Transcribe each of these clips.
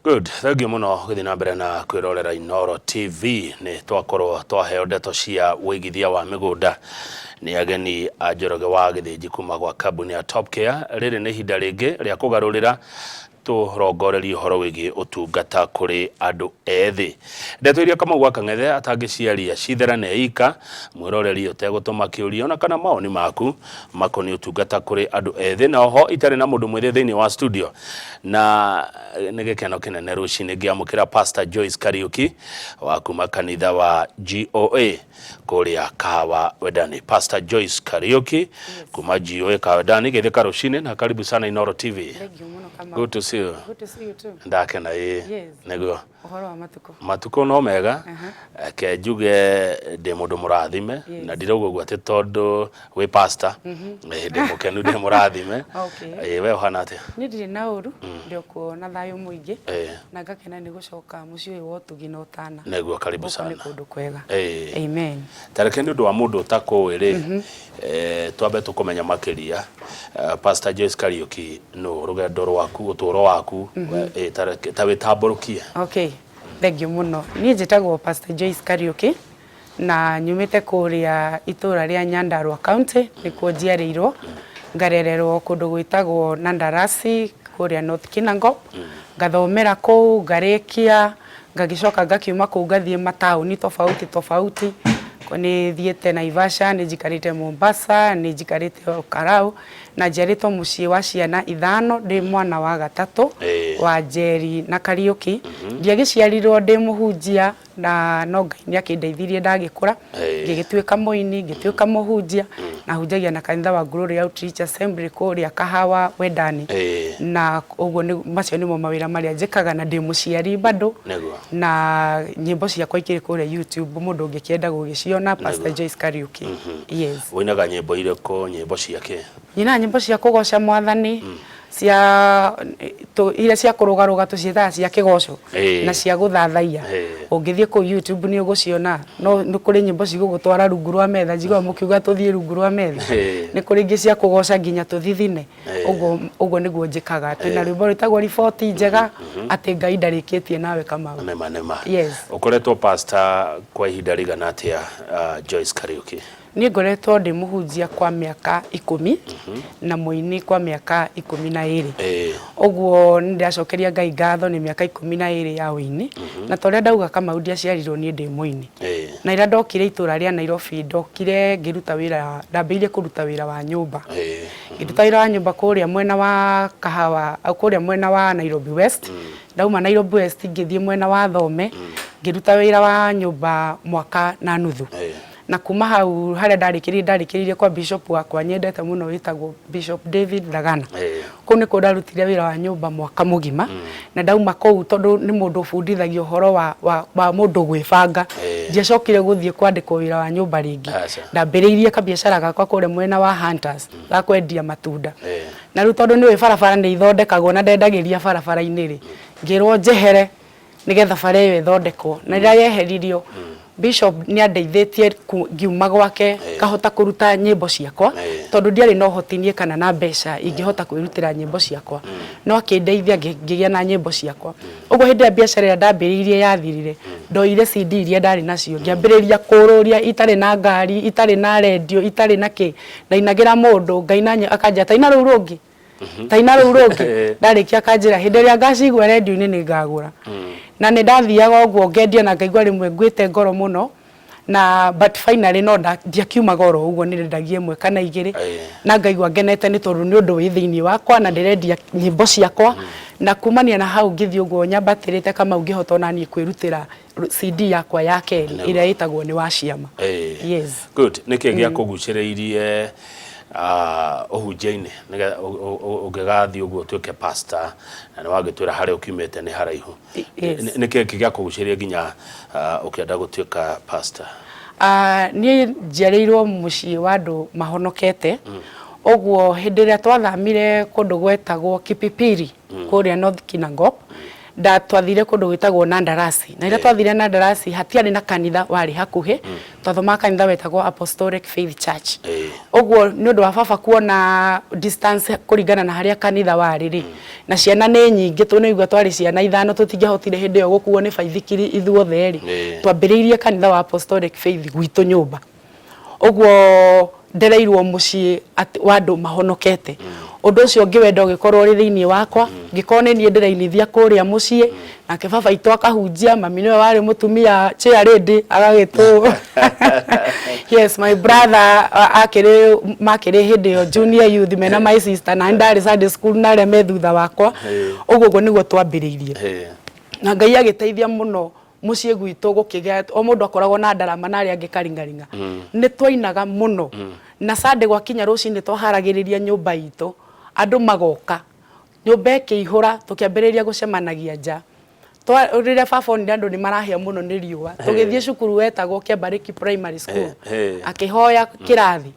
Good, thank you mũno gũthiĩ na mbere na kwĩrorera Inooro TV. Nĩ twakorwo twaheo ndeto cia wĩigithia wa mĩgũnda nĩ ageni a Njoroge wa Gĩthĩnji kuma gwa kambuni ya Top Care. Rĩrĩ nĩ ihinda rĩngĩ rĩa kũgarũrĩra tũrongorerie ũhoro wĩgiĩ ũtungata kũrĩ andũ ethĩ. Ndeto iria Kamau wa Kang'ethe atangĩciaria citherane ika, mwĩroreri ũtegũtũma kĩũria ona kana mawoni maku makoniĩ ũtungata kũrĩ andũ ethĩ, na oho itarĩ na mũndũ mwĩthĩ thĩinĩ wa studio. Na nĩ gĩkeno kĩnene rũcinĩ ngĩamũkĩra Pastor Joyce Kariuki wa kuma kanitha wa GOA kũrĩa Kahawa Wendani. Pastor Joyce Kariuki, yes, kuma GOA Kahawa Wendani, geithĩka rũcinĩ na karibu sana Inooro TV. Thank you mũno, Kamau. Good to see you. Good to see you too. Ndakena ĩĩ. Yes. Nĩguo. Ũhoro wa matukũ? Matukũ no mega. Reke njuge ndĩ mũndũ mũrathime. Na ndirauga ũguo atĩ tondũ wĩ pastor. Ndĩ mũkenu, ndĩ mũrathime. Ĩĩ, we ũhana atĩa? Niĩ ndirĩ na ũru, ndĩ o kuo na thayũ mũingĩ. Na ngakena nĩ gũcoka mũciĩ ũyũ wa ũtugi na ũtana. Nĩguo, karibu Gũkũ sana. nĩ kũndũ kwega. Amen. Ta reke nĩ ũndũ wa mũndũ ũtakũĩ rĩ, twambe tũkũmenya makĩria. Pastor Joyce Kariuki nũ, rũgendo rwaku, ũtũũro waku, ta wĩtambũrũkie. Okay, thengiũ mũno. Niĩ njĩtagwo Pastor Joyce Kariuki na nyumĩte kũrĩa itũra rĩa Nyandarua County, nĩkuo njiarĩirwo, ngarererwo kũndũ gwĩtagwo Nandarasi kũrĩa North Kinangop, ngathomera kũu, ngarĩkia, ngagĩcoka ngakiuma kũu ngathiĩ mataũni tofauti tofauti, nĩ thiĩte Naivasha, nĩ njikarĩte Mombasa, nĩ njikarĩte Olkalau, na njiarĩtwo mũciĩ wa ciana ithano, ndĩ mwana wa gatatũ wa Njeri na Kariũki. Ndiagĩciarirwo ndĩ mũhunjia na no Ngai nĩ akĩndeithirie ndagĩkũra, ngĩgĩtuĩka mũini, ngĩtuĩka mũhunjia, na hunjagia na kanitha wa Glory Outreach Assembly kũrĩa Kahawa Wendani. Na ũguo nĩ macio nĩmo mawĩra marĩa njĩkaga na ndĩ mũciari bado. Na nyĩmbo ciakwa ikĩrĩ kũrĩa YouTube mũndũ ũngĩkĩenda gũgĩciona, Pastor Joyce Kariuki. Yes. Ũinaga nyĩmbo irĩkũ, nyĩmbo cia kĩ? Nyinaga nyĩmbo cia kũgoca Mwathani, cia iria cia kũrũgarũga tũciĩtaga cia kĩgoco na cia gũthathaiya. Ũngĩthiĩ kũu YouTube nĩ ũgũciona, no nĩ kũrĩ nyĩmbo cigũgũtwara rungu rwa metha, njiguaga mũkiuga tũthiĩ rungu rwa metha. Nĩ kũrĩ ingĩ cia kũgoca nginya tũthithine, ũguo ũguo nĩguo njĩkaga. Twĩna rwĩmbo rwĩtagwo riboti njega atĩ Ngai ndarĩkĩtie nawe Kamau. Nĩma nĩma. Yes. Ũkoretwo pastor kwa ihinda rĩigana atĩa, Joyce Kariuki? Niĩ ngoretwo ndĩ mũhunjia kwa mĩaka ikũmi na mũini kwa mĩaka 12. Ũguo nĩ ndĩracokeria Ngai ngatho nĩ mĩaka 12 ya ũini. Na ta ũrĩa ndauga Kamau ndiaciarirwo niĩ ndĩ mũini. Na rĩrĩa ndokire itũra rĩa Nairobi ndokire ngĩruta wĩra, ndambĩrĩirie kũruta wĩra wa nyũmba. Ngĩruta wĩra wa nyũmba kũrĩa mwena wa Kahawa, kũrĩa mwena wa Nairobi West. Ndauma Nairobi West ngĩthiĩ mwena wa Thome, ngĩruta wĩra wa nyũmba mwaka na nuthu. Na kuma hau harĩa ndarĩkĩrĩirie, ndarĩkĩrĩirie kwa bishop wakwa nyendete mũno wĩtagwo Bishop David Thagana. Kũu nĩkuo ndarutire wĩra wa nyũmba mwaka mũgima. Na ndauma kũu tondũ nĩ mũndũ ũbundithagia ũhoro wa, wa, wa mũndũ gwĩbanga, ndiacokire gũthiĩ kwandĩkwo wĩra wa nyũmba rĩngĩ. Ndambĩrĩirie kabiacara gakwa kũrĩa mwena wa Hunters ga kwendia matunda. Na rĩu tondũ nĩũĩ barabara nĩ ithondekagwo na ndendagĩria barabara-inĩ rĩ, ngĩrwo njehere nĩgetha bara ĩyo ĩthondekwo. Na rĩrĩa yeheririo, Bishop nĩ andeithĩtie ngiuma gwake ngahota kũruta nyĩmbo ciakwa, tondũ ndiarĩ na ũhoti niĩ kana na mbeca ingĩhota kwĩrutĩra nyĩmbo ciakwa. No akĩndeithia ngĩgĩa na nyĩmbo ciakwa. Ũguo hĩndĩ ĩrĩa biacara ĩrĩa ndambĩrĩirie yathirire, ndoire CD iria ndarĩ nacio, ngĩambĩrĩria kũrũria itarĩ na ngari, itarĩ na rendio, itarĩ na kĩ. Ndainagĩra mũndũ, ngaina akanjĩra ta ina rũu rũngĩ. Ta ina rũu rũngĩ. Ndarĩkia akanjĩra hĩndĩ ĩrĩa ngacigua rendio-inĩ nĩ ngagũra. Na nĩ ndathiaga ũguo ngendia na ngaigua rĩmwe nguĩte ngoro mũno, na but finally no ndiakiumaga oro ũguo, nĩ ndendagia ĩmwe kana igĩrĩ, na ngaigua ngenete nĩ tondũ nĩ ũndũ wĩ thĩiniĩ wakwa na ndĩrendia nyĩmbo ciakwa. Na kumania na hau ngĩthiĩ ũguo nyambatĩrĩte Kamau ngĩhota ona niĩ kwĩrutĩra CD yakwa ya kerĩ ĩrĩa ĩtagwo nĩ wa ciama. Yes. Good. Nĩkĩ gĩakũgucĩrĩirie ũhunjia-inĩ nĩgetha ũngĩgathiĩ ũguo ũtuĩke pastor, na nĩ wagĩtwĩra harĩa ũkiumĩte nĩ haraihu? Nĩkĩ gĩakũgucĩrĩirie nginya ũkĩenda gũtuĩka pastor? Niĩ njiarĩirwo mũciĩ wa andũ mahonokete, ũguo hĩndĩ ĩrĩa twathamire kũndũ gwetagwo Kipipiri kũrĩa North Kinangop, Nda twathire kũndũ gwĩtagwo Nandarasi na rĩrĩa twathire Nandarasi hatiarĩ na kanitha warĩ hakuhĩ. Twathomaga kanitha wetagwo Apostolic Faith Church. Ũguo nĩ ũndũ wa baba kuona distance kũringana na harĩa kanitha warĩ rĩ, na ciana nĩ nyingĩ, tũnaigua twarĩ ciana ithano, tũtingĩahotire hĩndĩ ĩyo gũkuo nĩ baithikiri ithuothe rĩ, twambĩrĩirie kanitha wa Apostolic Faith gwitũ nyũmba. Ũguo ndereirwo mũciĩ wa andũ mahonokete. Ũndũ ũcio ngĩwenda ũgĩkorwo ũrĩ thĩinĩ wakwa, ngĩkorwo nĩ niĩ ndĩrainithia kũrĩa mũciĩ, nake baba witũ akahunjia, mami nĩwe warĩ mũtumia chair lady agagĩtũ yes my brother akĩrĩ makĩrĩ hĩndĩ ĩyo junior youth mena my sister, na nĩ ndarĩ Sunday school na arĩa me thutha wakwa. Ũguo ũguo nĩguo twambĩrĩirie. Na Ngai agĩteithia mũno Mũciĩ gwitũ gũkĩgĩa o mũndũ akoragwo na ndarama na arĩa angĩ karing'aring'a. Nĩ twainaga mũno. Na Sunday gwakinya rũcinĩ twaharagĩrĩria nyũmba itũ, andũ magoka. Nyũmba ĩkĩihũra, tũkĩambĩrĩria gũcemanagia nja. Rĩrĩa baba onire andũ nĩ marahĩa mũno nĩ riũa, tũgĩthiĩ cukuru wetagwo Kĩambarĩki Primary School, akĩhoya kĩrathi.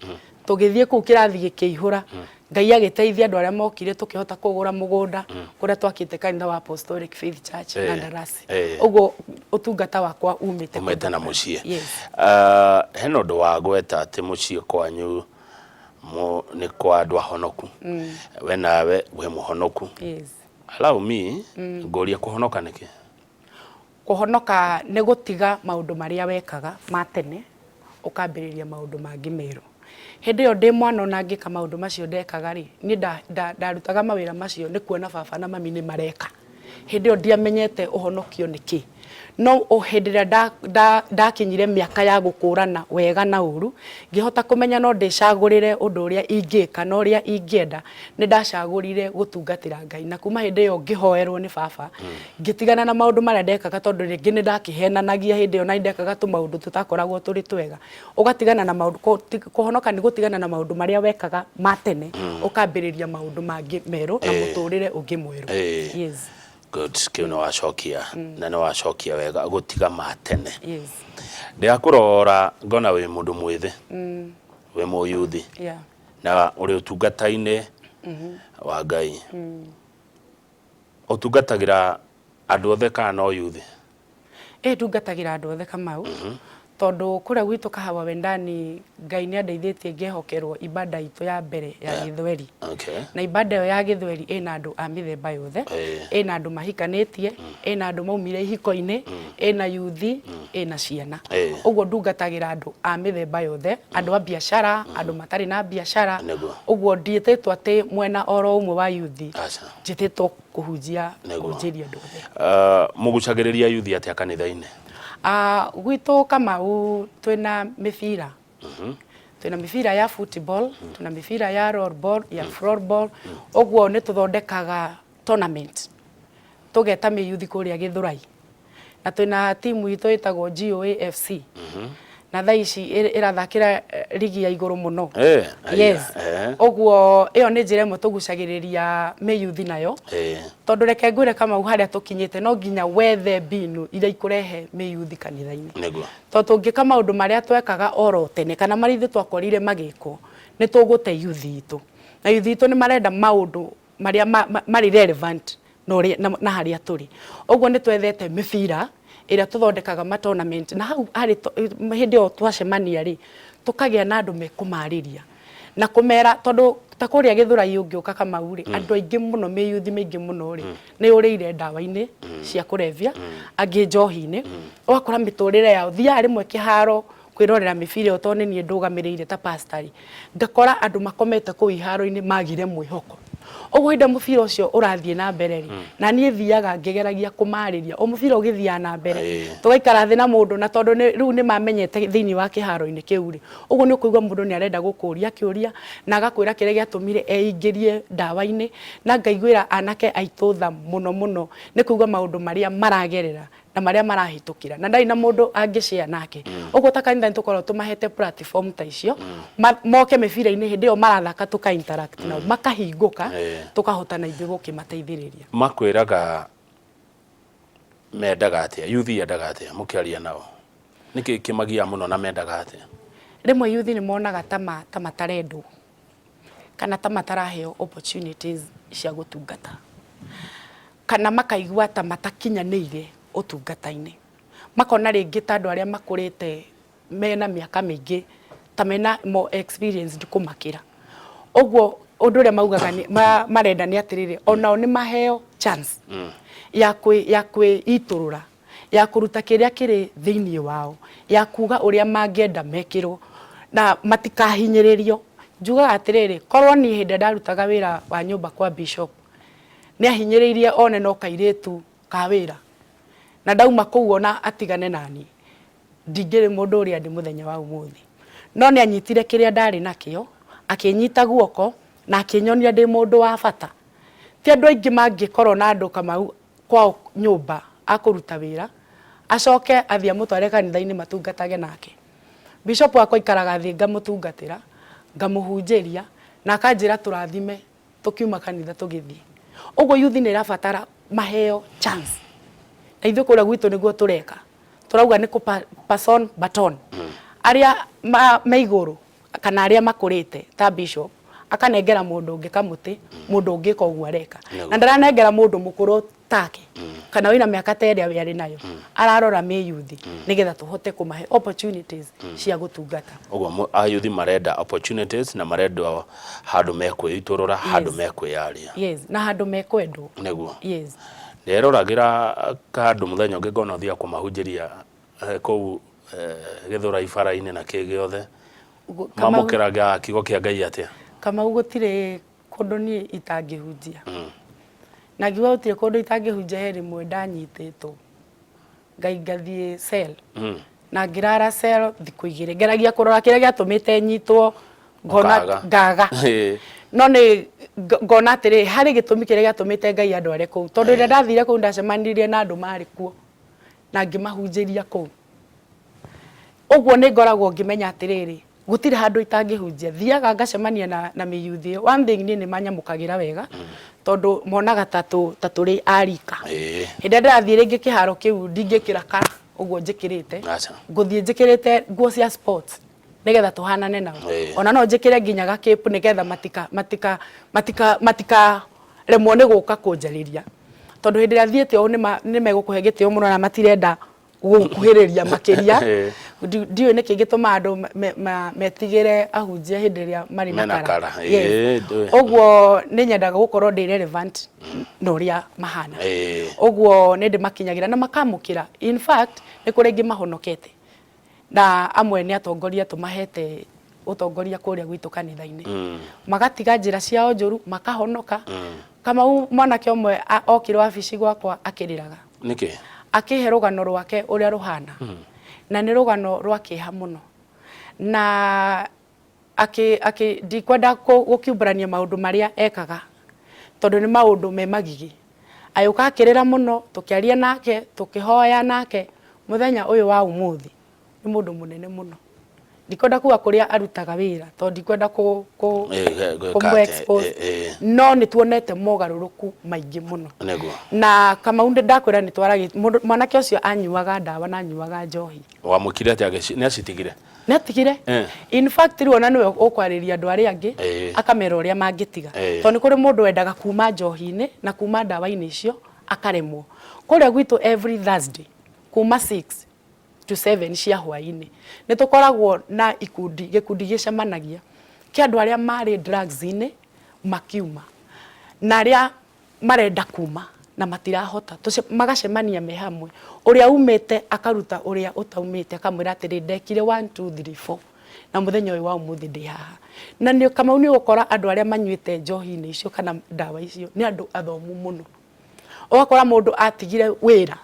Tũgĩthiĩ kũu kĩrathi gĩkĩihũra. Ngai agĩteithia andũ arĩa mokire tũkĩhota kũgũra mũgũnda kũrĩa twakĩte kanitha wa Apostolic Faith Church na Ndarasi. Ũguo ũtungata wakwa umĩte Umĩte na kũndũ mũciĩ. Yes. Ah, hena ũndũ wa gweta atĩ mũciĩ kwanyu nĩ kwa andũ ahonoku. We nawe wĩ mũhonoku. Yes. Allow me ngũrie kũhonoka nĩkĩ? Kũhonoka nĩ gũtiga maũndũ marĩa wekaga ma tene ũkambĩrĩria maũndũ mangĩ merũ. Hĩndĩ ĩyo ndĩ mwana ona ngĩka maũndũ macio ndekaga rĩ, niĩ ndarutaga mawĩra macio nĩ kuona baba na mami nĩ mareka. Hĩndĩ ĩyo ndiamenyete ũhonokio nĩ kĩ. No hĩndĩ ĩrĩa ndakinyire mĩaka ya gũkũrana wega na ũru, ngĩhota kũmenya no ndĩcagũrĩre ũndũ ũrĩa ingĩka na ũrĩa ingĩenda, nĩ ndacagũrire gũtungatĩra Ngai. Na kuma hĩndĩ ĩyo ngĩhoerwo nĩ baba, ngĩtigana na maũndũ marĩa ndekaga tondũ rĩngĩ nĩ ndakĩhenanagia hĩndĩ ĩyo na nĩ ndekaga tũmaũndũ tũtakoragwo tũrĩ twega. Ũgatigana na maũndũ, kũhonoka nĩ gũtigana na maũndũ marĩa wekaga ma tene, ũkambĩrĩria maũndũ mangĩ merũ na mũtũrĩre ũngĩ mwerũ. Yes. Good, kĩu nĩ wacokia na nĩ wacokia wega gũtiga ma tene. Yes. Ndĩrakũrora ngona wĩ mũndũ mwĩthĩ, wĩ mũyuthi na ũrĩ ũtungata-inĩ wa Ngai. Ũtungatagĩra andũ othe kana no yuthi? Ĩ ndungatagĩra andũ othe Kamau, tondũ kũrĩa gwitũ Kahawa Wendani Ngai nĩ andeithĩtie ngehokerwo ibada itũ ya mbere ya Gĩthweri. Na ibada ĩyo ya Gĩthweri ĩna andũ a mĩthemba yothe, ĩna andũ mahikanĩtie, ĩna andũ maumire ihiko-inĩ, ĩna yuthi, ĩna ciana. Ũguo ndungatagĩra andũ a mĩthemba yothe, andũ a biacara, andũ matarĩ na biacara. Ũguo ndiĩtĩtwo atĩ mwena oro ũmwe wa yuthi, njĩtĩtwo kũhunjia kũhunjĩria andũ othe. Mũgucagĩrĩria yuthi atĩa kanitha-inĩ? Gwitũ Kamau twĩna mĩbira. Twĩna mĩbira ya football, twĩna mĩbira ya roll ball, ya floorball, ũguo nĩ tũthondekaga tournament. Tũgeta mĩyuthi kũrĩa Gĩthũrai. Na twĩna timu itũ ĩtagwo GOA FC. Na thaa ici ĩrathakĩra rigi ya igũrũ mũno. Yes. Ũguo ĩyo nĩ njĩra ĩmwe tũgucagĩrĩria mĩyuthi nayo. Tondũ reke ngwĩre Kamau harĩa tũkinyĩte no nginya wethe mbinu iria ikũrehe mĩyuthi kanitha-inĩ. Tondũ tũngĩka maũndũ marĩa twekaga oro tene kana marĩa ithuĩ twakorire magĩkwo, nĩ tũgũte yuthi itũ. Na yuthi itũ nĩ marenda maũndũ marĩa marĩ relevant na ũrĩa na harĩa tũrĩ. Ũguo nĩ twethete mĩbira ĩrĩa tũthondekaga ma tournament na hau harĩ hĩndĩ ĩyo twacemania rĩ, tũkagĩa na andũ mekũmarĩria na kũmera tondũ ta kũrĩa Gĩthũrai ũngĩũka Kamau rĩ, andũ aingĩ mũno mĩyuthi mĩingĩ mũno rĩ, nĩ yũrĩire ndawa-inĩ cia kũrebia, angĩ njohi-inĩ, ũgakora mĩtũrĩre yao, thiaga rĩmwe kĩharo kwĩrorera mĩbira ĩyo tondũ nĩ niĩ ndũgamĩrĩire ta pastor rĩ, ngakora andũ makomete kũu iharo-inĩ magire mwĩhoko. Ũguo hĩndĩ ĩrĩa mũbira ũcio ũrathiĩ na mbere rĩ, na niĩ thiaga ngĩgeragia kũmarĩria, o mũbira ũgĩthiaga na mbere, tũgaikara thĩ na mũndũ na tondũ rĩu nĩ mamenyete thĩinĩ wa kĩharo-inĩ kĩu rĩ, ũguo nĩ ũkũigua mũndũ nĩ arenda gũkũria kĩũria na agakwĩra kĩrĩa gĩatũmire eingĩrie ndawa-inĩ, na ngaiguĩra anake aitũ tha mũno mũno nĩ kũigua maũndũ marĩa maragerera na marĩa marahĩtũkĩra na ndarĩ na mũndũ angĩ share nake. Ũguo ta kanitha nĩ tũkoragwo tũmahete platform ta icio, moke mĩbira-inĩ hĩndĩ ĩyo marathaka tũka interact nao, makahingũka, tũkahota na ithuĩ gũkĩmateithĩrĩria. Makwĩraga mendaga atĩa? Yuthi yendaga atĩa mũkĩaria nao? Nĩkĩ kĩmagiaga mũno na mendaga atĩa? Rĩmwe yuthi nĩ monaga ta matarendwo kana ta mataraheo opportunities cia gũtungata. Kana makaigua ta matakinyanĩire ũtungata-inĩ. Makona rĩngĩ ta andũ arĩa makũrĩte mena mĩaka mĩingĩ ta mena more experienced kũmakĩra. Ũguo ũndũ ũrĩa maugaga nĩ marenda nĩ atĩrĩrĩ, onao nĩ maheo chance ya kwĩ ya kwĩitũrũra, ya kũruta kĩrĩa kĩrĩ thĩiniĩ wao, ya kuga ũrĩa mangĩenda mekĩrwo na matikahinyĩrĩrio. Njugaga atĩrĩrĩ, korwo niĩ hĩndĩ ĩrĩa ndarutaga wĩra wa nyũmba kwa bishop, nĩ ahinyĩrĩirie one no kairĩtu ka wĩra, na ndauma kũu ona atigane naniĩ, ndingĩrĩ mũndũ ũrĩa ndĩ mũthenya wa ũmũthĩ. No nĩ anyitire kĩrĩa ndarĩ nakĩo, akĩnyita guoko na akĩnyonia ndĩ mũndũ wa bata. Ti andũ aingĩ mangĩkorwo na andũ Kamau kwao nyũmba a kũruta wĩra, acoke athiĩ amũtware kanitha-inĩ matungatage nake. Bishop wakwa aikaraga thĩ ngamũtungatĩra, ngamũhunjĩria na akanjĩra tũrathime tũkiuma kanitha tũgĩthiĩ. Ũguo youth nĩ ĩrabatara maheo chance. Na ithuĩ kũrĩa gwitũ nĩguo tũreka. Tũrauga nĩ kũ pass on baton. Arĩa me igũrũ kana arĩa makũrĩte ta bishop akanengera mũndũ ũngĩ kamũtĩ, mũndũ ũngĩ ĩka ũguo areka. Na ndaranengera mũndũ mũkũrũ take kana wĩna mĩaka ta ĩrĩa we arĩ nayo. Ararora mĩyuthi nĩgetha tũhote kũmahe opportunities cia gũtungata. Ũguo ayuthi marenda opportunities na marendwo handũ mekwĩitũrũra, handũ mekwĩyaria. Yes, na handũ mekwendwo. Nĩguo. Yes. Nderoragĩra handũ mũthenya ũngĩ ngona ũthiaga kũmahunjĩria kũu Gĩthũrai bara-inĩ na kĩ gĩothe. Mamũkĩraga kiugo kĩa Ngai atĩa? Kamau, gũtirĩ kũndũ niĩ itangĩhunjia. Na ngiuga gũtirĩ kũndũ itangĩhunjia, he rĩmwe ndanyitĩtwo ngai ngathiĩ cell na ngĩrara cell thikũ 2, ngeragia kũrora kĩrĩa gĩatũmĩte nyitwo, ngona Ũkaga. Ngaga. No nĩ ngona atĩrĩ, harĩ gĩtũmi kĩrĩa gĩatũmĩte Ngai andware kũu, tondũ rĩrĩa ndathire kũu ndacemanirie na andũ marĩ kuo na ngĩmahunjĩria kũu. Ũguo nĩ ngoragwo ngĩmenya atĩrĩrĩ, gũtirĩ handũ itangĩhunjia. Thiaga ngacemania na mĩyuthi ĩyo. One thing, niĩ nĩ manyamũkagĩra wega tondũ monaga ta tũrĩ a rika. Hĩndĩ ĩrĩa ndĩrathiĩ rĩngĩ kĩharo kĩu ndingĩkĩra kara ũguo njĩkĩrĩte. Aca. Ngũthiĩ njĩkĩrĩte nguo cia sports nĩgetha tũhanane nao. Ona no njĩkĩre nginya gakĩpu nĩgetha matika matika matika matika remwo nĩ gũka kũnjarĩria, tondũ hĩndĩ ĩrĩa thiĩte ũũ nĩ megũkũhe gĩtĩo mũno na matirenda gũkuhĩrĩria makĩria. Ndiũĩ nĩkĩ gĩtũmaga andũ metigĩre ahunjia hĩndĩ ĩrĩa marĩ na Mena kara. kara. Yes. Ndũĩ. Ũguo nĩ nyendaga gũkorwo ndĩ relevant na ũrĩa mahana. Ũguo nĩ ndĩmakinyagĩra na makamũkĩra. In fact, nĩ kũrĩ angĩ mahonokete na amwe nĩ atongoria tũmahete ũtongoria kũrĩa gwitũ kanitha-inĩ, magatiga njĩra ciao njũru makahonoka. Kamau, mwanake ũmwe okire wabici gwakwa akĩrĩraga. Nĩkĩ? Akĩhe rũgano rwake ũrĩa rũhana, na nĩ rũgano rwa kĩeha mũno, na akĩ akĩ ndikwenda gũkiumbũrania maũndũ marĩa ekaga tondũ nĩ maũndũ me magigi. Agĩũka akĩrĩra mũno, tũkĩaria nake, tũkĩhoya nake. Mũthenya ũyũ wa ũmũthĩ nĩ mũndũ mũnene mũno. Ndikwenda kuga kũrĩa arutaga wĩra tondũ ndikwenda Gwĩka kũmũ atĩa? expose. No nĩ tuonete mogarũrũku maingĩ mũno. Na Kamau, ndĩ ndakwĩra nĩ twaragĩ mũndũ mwanake ũcio anyuaga ndawa na anyuaga njohi. Wamwĩkire atĩa nĩ acitigire? Nĩ atigire. In fact, rĩu ona nĩwe ũkwarĩria andũ arĩa angĩ, akamera ũrĩa mangĩtiga, tondũ nĩ kũrĩ mũndũ wendaga kuma njohi-inĩ na kuma ndawa-inĩ icio akaremwo. Kũrĩa gwitũ every Thursday kuma 6 to 7 cia hwaĩ-inĩ nĩ tũkoragwo na ikundi, gĩkundi gĩcemanagia kĩa andũ arĩa marĩ drugs-inĩ makiuma na arĩa marenda kuma na matirahota. Magacemania me hamwe, ũrĩa umĩte akaruta ũrĩa ũtaumĩte, akamwĩra atĩrĩ, "Ndekire 1 2 3 4 na mũthenya ũyũ wa ũmũthĩ ndĩ haha." Na nĩ Kamau, nĩ ũgũkora andũ arĩa manyuĩte njohi-inĩ icio kana ndawa icio nĩ andũ athomu mũno. Ũgakora mũndũ atigire wĩra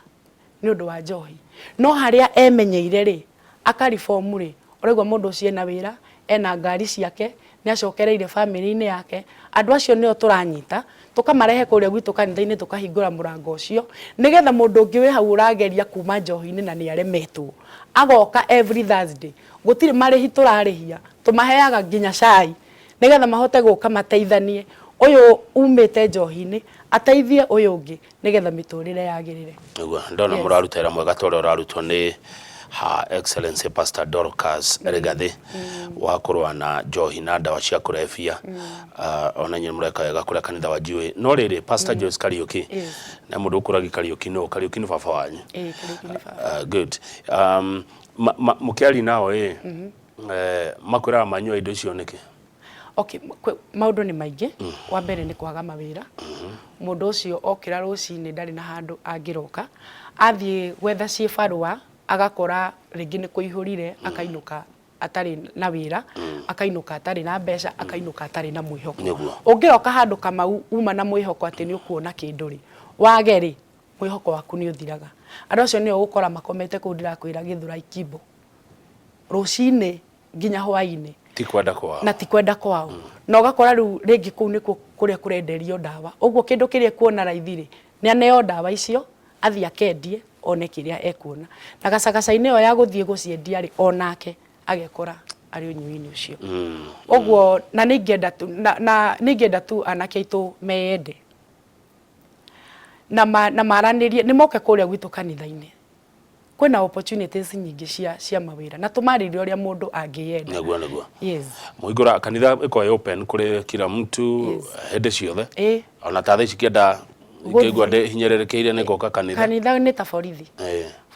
nĩ ũndũ wa njohi, no harĩa emenyeire rĩ, akaribomu rĩ, ũraigua mũndũ ũcio ena wĩra, ena ngari ciake, nĩ acokereire bamĩrĩ-inĩ yake. Andũ acio nĩo tũranyita tũkamarehe kũrĩa gwitũ kanitha-inĩ, tũkahingũra mũrango ũcio nĩgetha mũndũ ũngĩ wĩ hau ũrageria kuma njohi-inĩ na nĩ aremetwo agoka every Thursday. Gũtirĩ marĩhi tũrarĩhia, tũmaheaga nginya cai nĩgetha mahote gũka mateithanie, ũyũ umĩte njohi-inĩ ateithie ũyũ ũngĩ nĩgetha mĩtũrĩre yagĩrĩre. Nĩguo ndona. Mũraruta wĩra mwega ta ũrĩa ũrarutwo nĩ Her Excellency Pastor Dorcas Rigathi wa kũrũa na njohi na ndawa cia kũrebia. Ona inyuĩ mũreka wega kũrĩa kanitha wa GOA. No rĩrĩ, Pastor Joyce Kariuki, na mũndũ ũkũragi Kariuki nũ? Kariuki nĩ baba wanyu. Ĩĩ, Kariuki nĩ baba. Good. Mũkĩaria nao ĩ, makwĩraga manyua indo icio nĩkĩ? Okay, maũndũ nĩ maingĩ. Wa mbere nĩ kwaga mawĩra. Mũndũ ũcio okĩra rũcinĩ ndarĩ na handũ angĩroka. Athiĩ gwetha ciĩbarũa agakora rĩngĩ nĩ kũihũrire akainũka atarĩ na wĩra, akainũka atarĩ na mbeca, akainũka atarĩ na mwĩhoko. Ũngĩroka handũ Kamau uma na mwĩhoko atĩ nĩ ũkuona kĩndũ rĩ, wage rĩ, mwĩhoko waku nĩ ũthiraga. Andũ acio nĩo ũgũkora makomete kũu ndĩrakwĩra Gĩthũrai Kimbo. Rũcinĩ nginya hwainĩ. Ti kwenda kwao. Na ti kwenda kwao. Na ũgakora rĩu rĩngĩ kũu nĩkuo kũrĩa kũrenderio ndawa. Ũguo kĩndũ kĩrĩa ekuona raithi rĩ, nĩ aneo ndawa icio, athiĩ akendie, one kĩrĩa ekuona. Na gacagaca-inĩ ĩyo ya gũthiĩ gũciendia rĩ, onake agekora arĩ ũnyui-inĩ ũcio. Ũguo na nĩ ingĩenda tu, na, na nĩ ingĩenda tu anake aitũ meyende. Na ma, na maranĩrie, nĩ moke kũrĩa gwitũ kanitha-inĩ. Kwĩna opportunities nyingĩ cia cia mawĩra na tũmarĩrie ũrĩa mũndũ angĩyenda. Nĩguo, nĩguo. Yes. Mũhingũra kanitha ĩkoragwo ĩ open kũrĩ kila mtu hĩndĩ ciothe. Ĩĩ. Ona ta thaa ici ngĩenda ngĩigua ndĩ hinyĩrĩrĩkĩire nĩ ngoka kanitha. Kanitha nĩ ta borithi.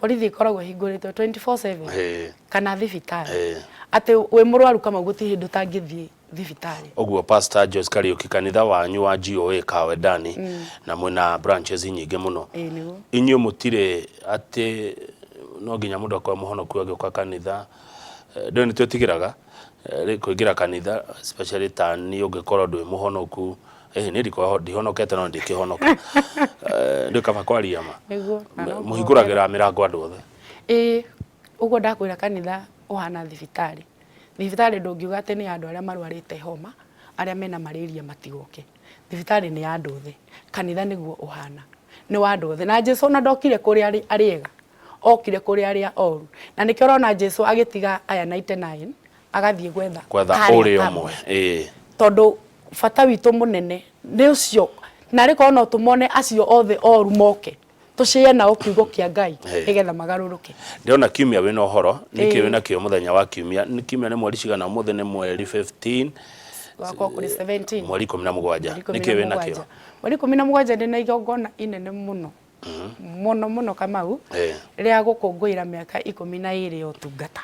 Borithi ĩkoragwo ĩhingũrĩtwo 24/7. Kana thibitarĩ. Atĩ wĩ mũrwaru Kamau gũtirĩ hĩndĩ ũtangĩthiĩ thibitarĩ. Ũguo Pastor Joyce Kariuki kanitha wanyu wa GOA Kawendani na mwĩna branches nyingĩ mũno. Ĩĩ nĩguo. Inyuĩ mũtirĩ atĩ no nginya mũndũ akorwo mũhonoku agĩũka kanitha. Ndũĩ nĩ twĩtigĩraga kũingĩra kanitha especially ta niĩ ũngĩkorwo ndwĩ mũhonoku. Niĩ ndikoragwo ndihonokete no ndikĩhonoka. Ndũĩ kaba kwaria ma. Nĩguo. Na no Mũhingũragĩra mĩrango andũ othe. Ĩĩ, ũguo ndakwĩra kanitha ũhana thibitarĩ. Thibitarĩ ndũngiuga atĩ nĩ ya andũ arĩa marwarĩte homa, arĩa mena malaria matigoke. Thibitarĩ nĩ ya andũ othe. Kanitha nĩguo ũhana, nĩ wa andũ othe. Na Jesu ona ndokire kũrĩ arĩa ega, okire kũrĩ arĩa oru. Na nĩkĩo ũrona Jesu agĩtiga aya 99, agathiĩ gwetha Gwetha karĩa ũrĩa kamwe. ũmwe. Ĩĩ. Tondũ bata witũ mũnene nĩ ũcio, narĩ korwo no tũmone acio othe oru moke, tũcĩe nao kiugo kĩa Ngai nĩgetha magarũrũke. Ndĩrona kiumia wĩna ũhoro, nĩkĩ wĩna kĩo mũthenya wa kiumia? Nĩ kiumia nĩ mweri cigana? Ũmũthĩ nĩ mweri 15. Gwakorwo kũrĩ 17. Mweri 17. Nĩkĩ wĩna kĩo? Mweri 17 ndĩna igongona inene mũno mũno mũno Kamau, rĩa gũkũngũĩra mĩaka 12 ya ũtungata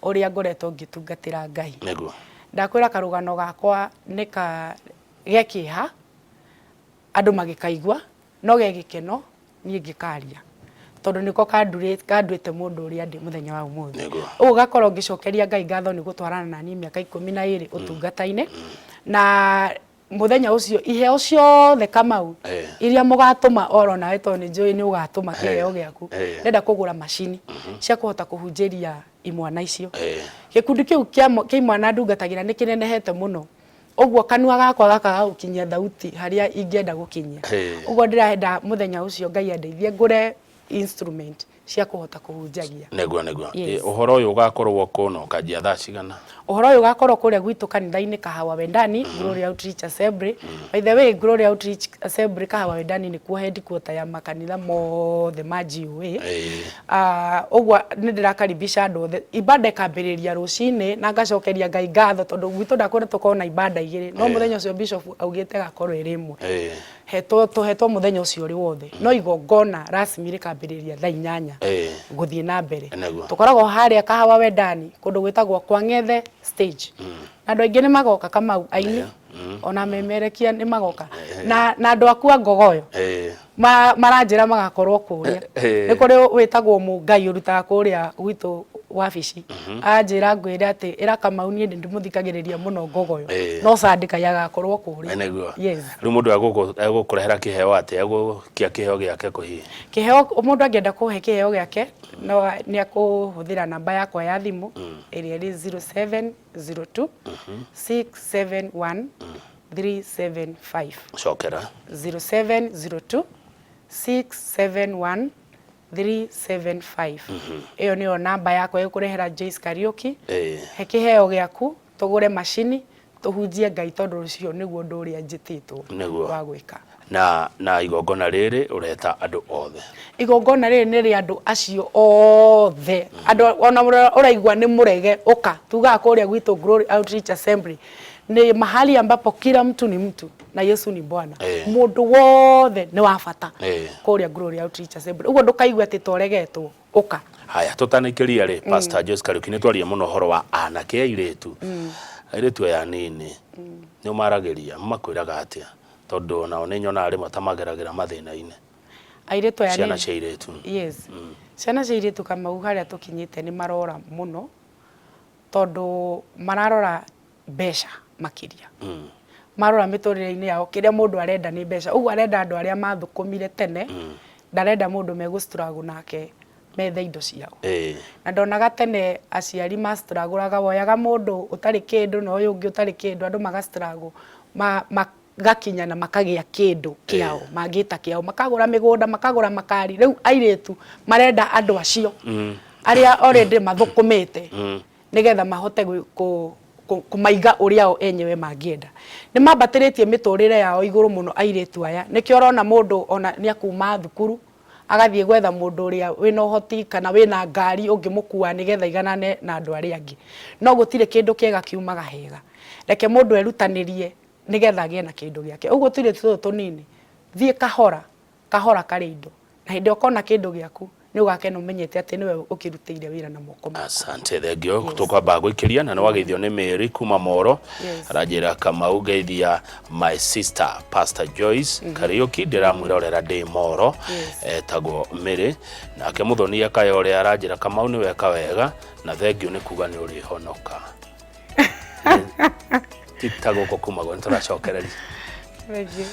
ũrĩa ngoretwo ngĩtungatĩra Ngai. Nĩguo. Ndakwĩra karũgano gakwa nĩ ka ge kĩeha andũ magĩkaigua No ge gĩkeno niĩ ngĩkaria tondũ nĩko kanduĩte mũndũ ũrĩa ndĩ mũthenya wa ũmũthĩ. Nĩguo. Ũguo gakorwo ngĩcokeria Ngai ngatho nĩ gũtwarana na niĩ mĩaka 12 ũtungata-inĩ. Na mũthenya ũcio iheo ciothe Kamau iria mũgatũma oro nawe tondũ nĩ njũĩ nĩ ũgatũma kĩheo gĩaku. Ndĩrenda kũgũra macini cia kũhota kũhunjĩria imwana icio. Gĩkundi kĩu kĩa imwana ndungatagĩra nĩ kĩnenehete mũno. Ũguo kanua gakwa gakaga gũkinyia thauti harĩa ingĩenda gũkinyia. Ũguo ndĩrenda mũthenya ũcio Ngai andeithie ngũre instrument cia kũhota kũhunjagia. Nĩguo nĩguo. Yes. Ũhoro ũyũ ũgakorwo kũ na ũkanjia thaa cigana? Ũhoro ũyũ ũgakorwo kũrĩa gwitũ kanitha-inĩ Kahawa Wendani, Glory Outreach Assembly. By the way, Glory Outreach Assembly Kahawa Wendani nĩkuo headquarter ya makanitha mothe ma GOA. Ah, ũguo nĩ ndĩrakaribisha andũ othe. Ibada ĩkambĩrĩria rũcinĩ na ngacokeria Ngai ngatho tondũ gwitũ ndakwĩra tũkorwo na ibada igĩrĩ no mũthenya ũcio bishop augĩte ĩgakorwo ĩrĩ ĩmwe. Hetwo tũhetwo mũthenya ũcio ũrĩ wothe no igongona rasmi rĩkambĩrĩria thaa 8 gũthiĩ na mbere. Tũkoragwo harĩa Kahawa Wendani kũndũ gwĩtagwo kwa Ng'ethe stage. Na andũ aingĩ nĩ magoka Kamau aini ona memerekia nĩ magoka na na andũ aku a Ngogoyo maranjĩra magakorwo kũrĩa. Nĩ kũrĩ wĩtagwo Mũngai ũrutaga kũrĩa gwitũ wabici anjĩra ngwĩre atĩ ĩra Kamau niĩ nĩ ndĩmũthikagĩrĩria mũno Ngogoyo no Sandika agakorwo kũrĩa. Nĩguo. Yes. Rĩu mũndũ egũkũrehera kĩheo atĩa? Egũkia kĩheo gĩake kũ hihi? Kĩheo mũndũ angĩenda kũhe kĩheo gĩake no nĩ akũhũthĩra namba yakwa ya thimũ ĩrĩa ĩrĩ 0702 671 375. Cokera. 0702 671 375. Ĩyo nĩyo namba yakwa ĩgũkũrehera Joyce Kariũki. He kĩheo gĩaku tũgũre macini tũhunjie Ngai tondũ ũcio nĩguo ũndũ ũrĩa njĩtĩtwo Nĩguo. wa gwĩka. Na na igongona rĩrĩ ũreta andũ othe. Igongona rĩrĩ nĩ rĩa andũ acio othe. Andũ ona ũrĩa ũraigua nĩ mũrege ũka. Tugaga kũrĩa gwitũ Glory Outreach Assembly ni mahali ambapo kila mtu ni mtu na Yesu ni Bwana. Mũndũ wothe nĩ wa bata kũrĩa Glory Outreach Assembly. Ũguo ndũkaigue atĩ toregetwo ũka. Haya tũtanĩkĩria rĩ, Pastor Joyce Kariuki, nĩ twaria mũno ũhoro wa anake airĩtu. Airĩtu aya anini nĩ ũmaragĩria, makwĩraga atĩa? Tondũ onao nĩ nyonaga rĩmwe ta mageragĩra mathĩna-inĩ. Airĩtu aya Ciana cia airĩtu. Yes. Ciana cia airĩtu Kamau harĩa tũkinyĩte nĩ marora mũno tondũ mararora mbeca makĩria. Marora mĩtũrĩre-inĩ yao kĩrĩa mũndũ arenda nĩ mbeca. Ũguo arenda andũ arĩa mathũkũmire tene, ndarenda mũndũ megũ struggle nake methe indo ciao. Na ndonaga tene aciari ma struggle woyaga mũndũ ũtarĩ kĩndũ na ũyũ ũngĩ ũtarĩ kĩndũ, andũ maga struggle magakinya na makagĩa kĩndũ kĩao, mangĩta kĩao, makagũra mĩgũnda, makagũra makari. Rĩu airĩtu marenda andũ acio arĩa already mathũkũmĩte nĩgetha mahote kũmaiga ũrĩa o enyewe mangĩenda. Nĩ mambatĩrĩtie mĩtũrĩre yao igũrũ mũno airĩtu aya, nĩkĩo ũrona mũndũ ona nĩ akuma thukuru agathiĩ gwetha mũndũ ũrĩa wĩna ũhoti kana wĩna ngari ũngĩmũkua nĩgetha aiganane na andũ arĩa angĩ. No gũtirĩ kĩndũ kĩega kiumaga hega. Reke mũndũ erutanĩrie nĩgetha agĩe na kĩndũ gĩake. Ũguo tũirĩtu tũtũ tũnini, thiĩ kahora, kahora karĩ indo. Na hĩndĩ ĩrĩa ũkona kĩndũ gĩaku, nĩ ũgakena ũmenyete atĩ nĩwe ũkĩrutĩire wĩra na moko maku. Asante, thengio. Yes. Tũkwamba gwĩkĩria na nĩ wageithio nĩ Mary kuma Moro. Yes. Aranjĩra Kamau ngeithia my sister Pastor Joyce Kariuki ndĩramwĩrorera ndĩ Moro. Yes. Etagwo Mary. Nake Mũthoni Akayore aranjĩra Kamau nĩ weka wega na thengio nĩ kuga nĩ ũrĩhonoka. Ti ta gũkũ kumagwo nĩ tũracokereria. Thank you.